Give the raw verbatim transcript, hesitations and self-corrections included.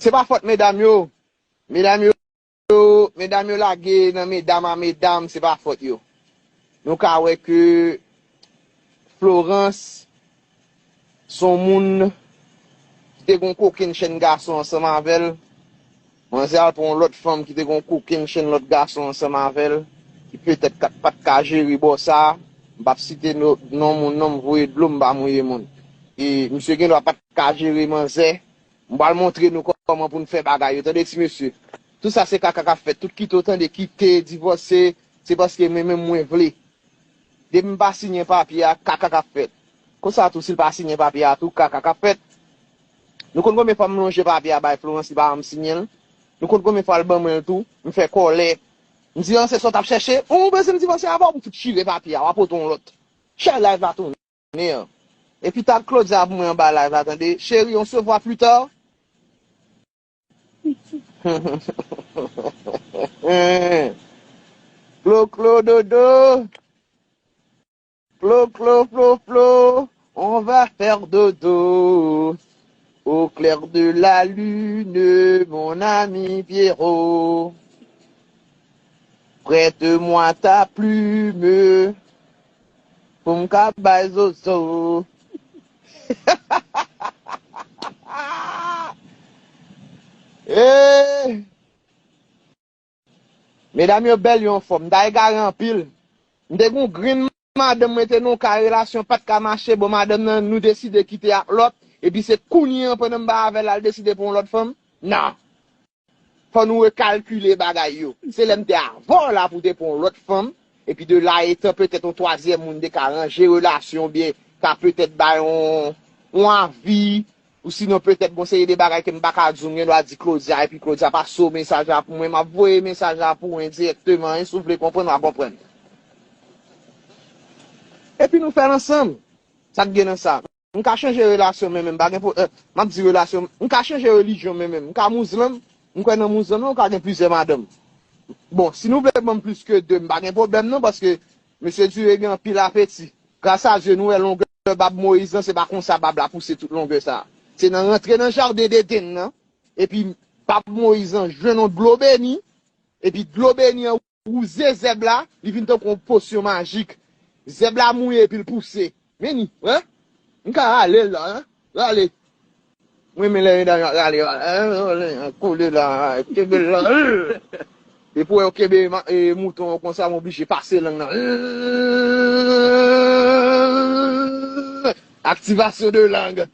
se pa fòt medam yo. Medam yo, medam yo lage nan medam a medam, se pa fòt yo. Nou ka wè ke Florence se yon moun ki te gen yon kokenn chenn gason ansanm avè l. Manzè al pran yon lòt fanm ki te gen yon kokenn chenn lòt gason ansanm avè l, ki petèt ka, pa t ka jere bò sa a. M p ap site no, non moun non, m voye dlo, m pa mouye moun. E misye gen dwa pa t ka jere manzè. M pral montre nou kòman pou n fè bagay yo, tande ti mesye. Tout sa se kaka k ap fèt. Tout kite w tande, kite, divòse, se paske mwen menm mwen vle. Depi m pa siyen papye a, kaka k ap fèt. Konsa tou, si l pa siyen papye a tou, kaka k ap fèt. Nou konn konbyen fwa m lonje papye a bay Florence, li pa janm siyen l? Nou konn konbyen fwa l ban mwen l tou? M fè kòlè. M di, an, se sa w t ap chèche? Ou bezwen m divòse avè w? M fout chire papye a, w a pote yon lòt. Chè live la tounen an. Epi tag Claudia pou mwen anba live la, tande. Chérie, on se voit plus tard. Klo, klo, dodo. Klo, klo, flo, flo. On va faire dodo. Au clair de la lune, mon ami Pierrot. Prête-moi ta plume. Pou m ka bay zozo. Eh! Medam yo bèl, yo anfòm. M ta egare anpil. M te gon grenn madanm mwen te nan yon ka relasyon pa t ka mache. Bon, madanm nan, nou deside kite ak lòt. Epi se kounye an pandan m bay avè l, l al deside pran yon lòt fanm. Non. Fò nou rekalkile bagay yo. Se lè m te avè w la pou w te pran yon lòt fanm. Epi de la etan, petèt yon twazyèm moun te ka ranje relasyon oubyen ka petèt bay yon, yon avi. Ou sinon, petèt, gon seri de bagay ke m pa ka di w, m gen dwa di Claudia, epi Claudia pase w mesaj la pou mwen, m ap voye mesaj la pou w endirèkteman, e si w vle konprann, w a konprann. Epi nou fè l ansanm. Sa k gen nan sa? M ka chanje relasyon, men menm, m pa gen pwo-, eh, m ap di relasyon, m ka chanje relijyon, men menm, m ka mouzlan, m kwè nan mouzlan, men ou ka gen plizyè madanm. Bon, si nou vle ban m plis ke de, m pa gen pwoblèm non, paske mesye Dure gen anpil apeti. Gras a Dye, nou wè longè bab Moyiz lan, se pa konsa bab la pouse tout longè sa a. Se nan rantre nan jaden Deden nan, epi bab Moyiz lan jwenn yon dlo beni, epi dlo beni an wouze zèb la, li vin tankou yon posyon majik. Zèb la mouye epi l pouse. Vini, wè? M ka rale l la, hein? Rale. Mwen renmen lè medam yo ap rale, rale, kole la, kenbe l la. Depi w wè yo kenbe ma-, e, mouton an konsa, m oblije pase lang nan. Activation de langue.